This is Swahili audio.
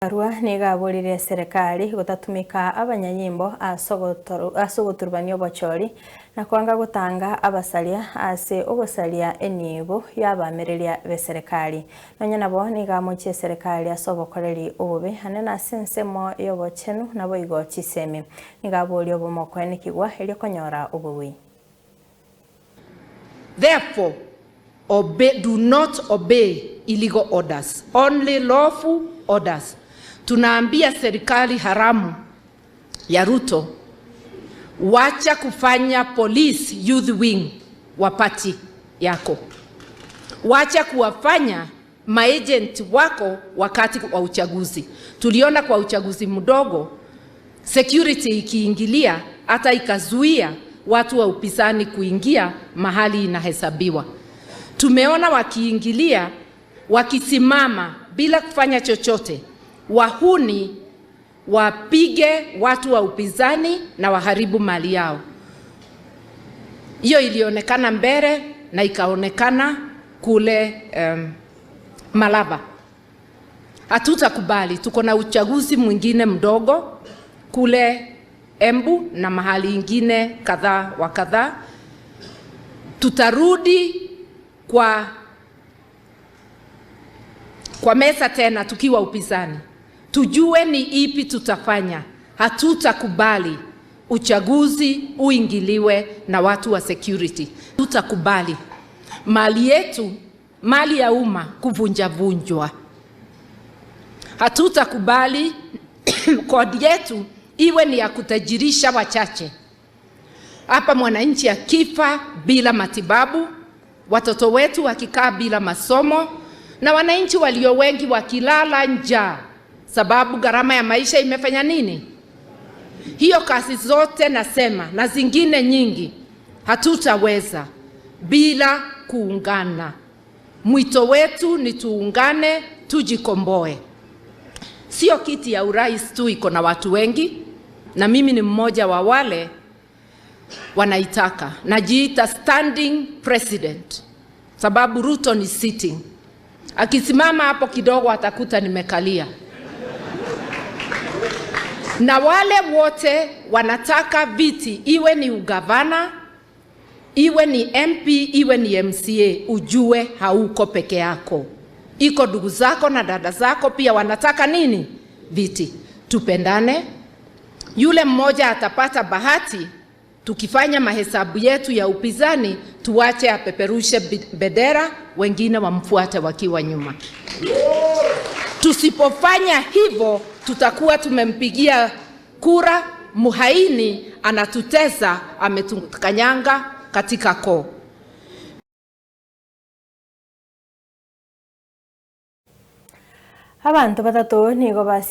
Karua nigo aborire eserekari gotatumeka abanyanyimbo ase ogoturubania obochori na kwanga gotanga abasaria ase ogosaria enibo y'abaamereria b'eserekari. Nonya nabo nigo amochie eserekari ase obokoreri obobe anene ase ensemo y'obochenu naboigo chisemi. Nigo aboria obomo koenekigwa erio konyora obobui. Therefore, obey, do not obey illegal orders, only lawful orders. Tunaambia serikali haramu ya Ruto, wacha kufanya police youth wing wa party yako, wacha kuwafanya maagent wako wakati wa uchaguzi. Tuliona kwa uchaguzi mdogo security ikiingilia hata ikazuia watu wa upinzani kuingia mahali inahesabiwa. Tumeona wakiingilia wakisimama bila kufanya chochote, wahuni wapige watu wa upinzani na waharibu mali yao. Hiyo ilionekana mbele na ikaonekana kule Malava. Hatutakubali. Tuko na uchaguzi mwingine mdogo kule Embu na mahali ingine kadhaa wa kadhaa. Tutarudi kwa meza tena tukiwa upinzani, tujue ni ipi tutafanya. Hatutakubali uchaguzi uingiliwe na watu wa security. Tutakubali mali yetu, mali ya umma kuvunjavunjwa. Hatutakubali kodi yetu iwe ni ya kutajirisha wachache. Hapa mwananchi akifa bila matibabu, watoto wetu wakikaa bila masomo, na wananchi walio wengi wakilala njaa, sababu gharama ya maisha imefanya nini? Hiyo kazi zote nasema na zingine nyingi hatutaweza bila kuungana. Mwito wetu ni tuungane, tujikomboe. Sio kiti ya urais tu iko na watu wengi, na mimi ni mmoja wa wale wanaitaka. Najiita standing president sababu Ruto ni sitting. Akisimama hapo kidogo atakuta nimekalia. Na wale wote wanataka viti, iwe ni ugavana, iwe ni MP, iwe ni MCA, ujue hauko peke yako. Iko ndugu zako na dada zako pia wanataka nini? Viti. Tupendane. Yule mmoja atapata bahati, tukifanya mahesabu yetu ya upinzani, tuache apeperushe bendera, wengine wamfuate wakiwa nyuma. Tusipofanya hivyo, tutakuwa tumempigia kura muhaini, anatutesa, ametukanyanga katika koo. Abanto batato nigo basi